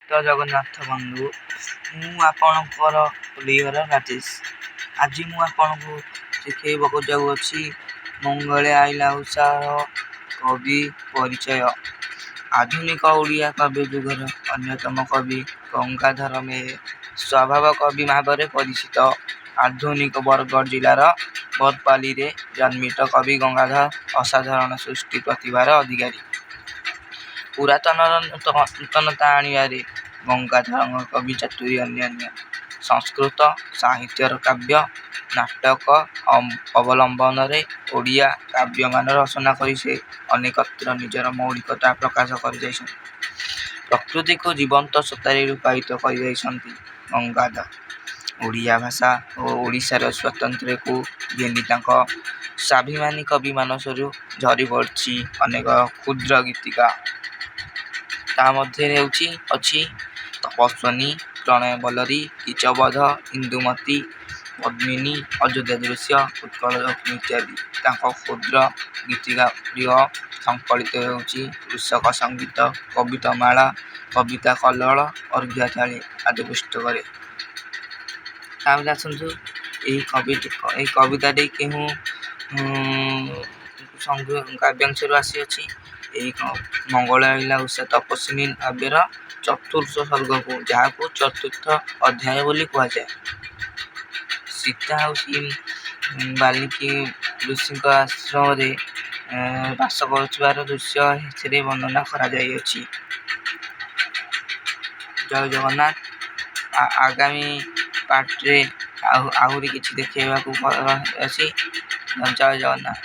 ଜୟ ଜଗନ୍ନାଥ ବନ୍ଧୁ, ମୁଁ ଆପଣଙ୍କର ପ୍ରିୟର ରାଜେଶ। ଆଜି ମୁଁ ଆପଣଙ୍କୁ ଶିଖେଇବାକୁ ଯାଉଅଛି ମଙ୍ଗଳେ ଆଇଲା ଉଷାର କବି ପରିଚୟ। ଆଧୁନିକ ଓଡ଼ିଆ କାବ୍ୟ ଯୁଗର ଅନ୍ୟତମ କବି ଗଙ୍ଗାଧର ମେହେର ସ୍ୱଭାବ କବି ଭାବରେ ପରିଚିତ। ଆଧୁନିକ ବରଗଡ଼ ଜିଲ୍ଲାର ବରପାଲିରେ ଜନ୍ମିତ କବି ଗଙ୍ଗାଧର ଅସାଧାରଣ ସୃଷ୍ଟି ପ୍ରତିଭାର ଅଧିକାରୀ। ପୁରାତନର ନୂତନତା ଆଣିବାରେ ଗଙ୍ଗାଧରଙ୍କ କବି ଚାତୁରୀ ଅନନ୍ୟ। ସଂସ୍କୃତ ସାହିତ୍ୟର କାବ୍ୟ, ନାଟକ ଅବଲମ୍ବନରେ ଓଡ଼ିଆ କାବ୍ୟମାନ ରଚନା କରି ସେ ଅନେକତ୍ର ନିଜର ମୌଳିକତା ପ୍ରକାଶ କରିଯାଇଛନ୍ତି। ପ୍ରକୃତିକୁ ଜୀବନ୍ତ ସତ୍ତାରେ ରୂପାୟିତ କରିଯାଇଛନ୍ତି ଗଙ୍ଗାଧର। ଓଡ଼ିଆ ଭାଷା ଓ ଓଡ଼ିଶାର ସ୍ୱାତନ୍ତ୍ର୍ୟକୁ ଘେନି ତାଙ୍କ ସ୍ୱାଭିମାନୀ କବି ମାନସରୁ ଝରିପଡ଼ିଛି ଅନେକ କ୍ଷୁଦ୍ର ଗୀତିକା। ତା ମଧ୍ୟରେ ହେଉଛି ଅଛି ତପସ୍ୱିନୀ, ପ୍ରଣୟବଲ୍ଲରୀ, କୀଚକବଧ, ଇନ୍ଦୁମତୀ, ପଦ୍ମିନୀ, ଅଯୋଧ୍ୟା ଦୃଶ୍ୟ, ଉତ୍କଳଲକ୍ଷ୍ମୀ ଇତ୍ୟାଦି। ତାଙ୍କ କ୍ଷୁଦ୍ର ଗୀତିକାଗୁଡ଼ିକ ସଂକଳିତ ହୋଇଛି କୃଷକ ସଙ୍ଗୀତ, କବିତାମାଳା, କବିତା କଲ୍ଲୋଳ, ଅର୍ଘ୍ୟଥାଳି ଆଦି ପୁସ୍ତକରେ। ତାପରେ ଆସନ୍ତୁ, ଏହି କବିତାଟି କେଉଁ କାବ୍ୟାଂଶରୁ ଆସିଅଛି? ଏହି ମଙ୍ଗଳେ ଅଇଲା ଉଷା ତପସ୍ୱିନୀ କାବ୍ୟର ଚତୁର୍ଥ ସର୍ଗକୁ, ଯାହାକୁ ଚତୁର୍ଥ ଅଧ୍ୟାୟ ବୋଲି କୁହାଯାଏ। ସୀତା ହେଉଛି ବାଲ୍ମୀକି ଋଷିଙ୍କ ଆଶ୍ରମରେ ବାସ କରୁଥିବାର ଦୃଶ୍ୟ ଏଥିରେ ବର୍ଣ୍ଣନା କରାଯାଇଅଛି। ଜୟ ଜଗନ୍ନାଥ। ଆଗାମୀ ପାର୍ଟରେ ଆହୁରି କିଛି ଦେଖାଇବାକୁ ଅଛି। ଜୟ ଜଗନ୍ନାଥ।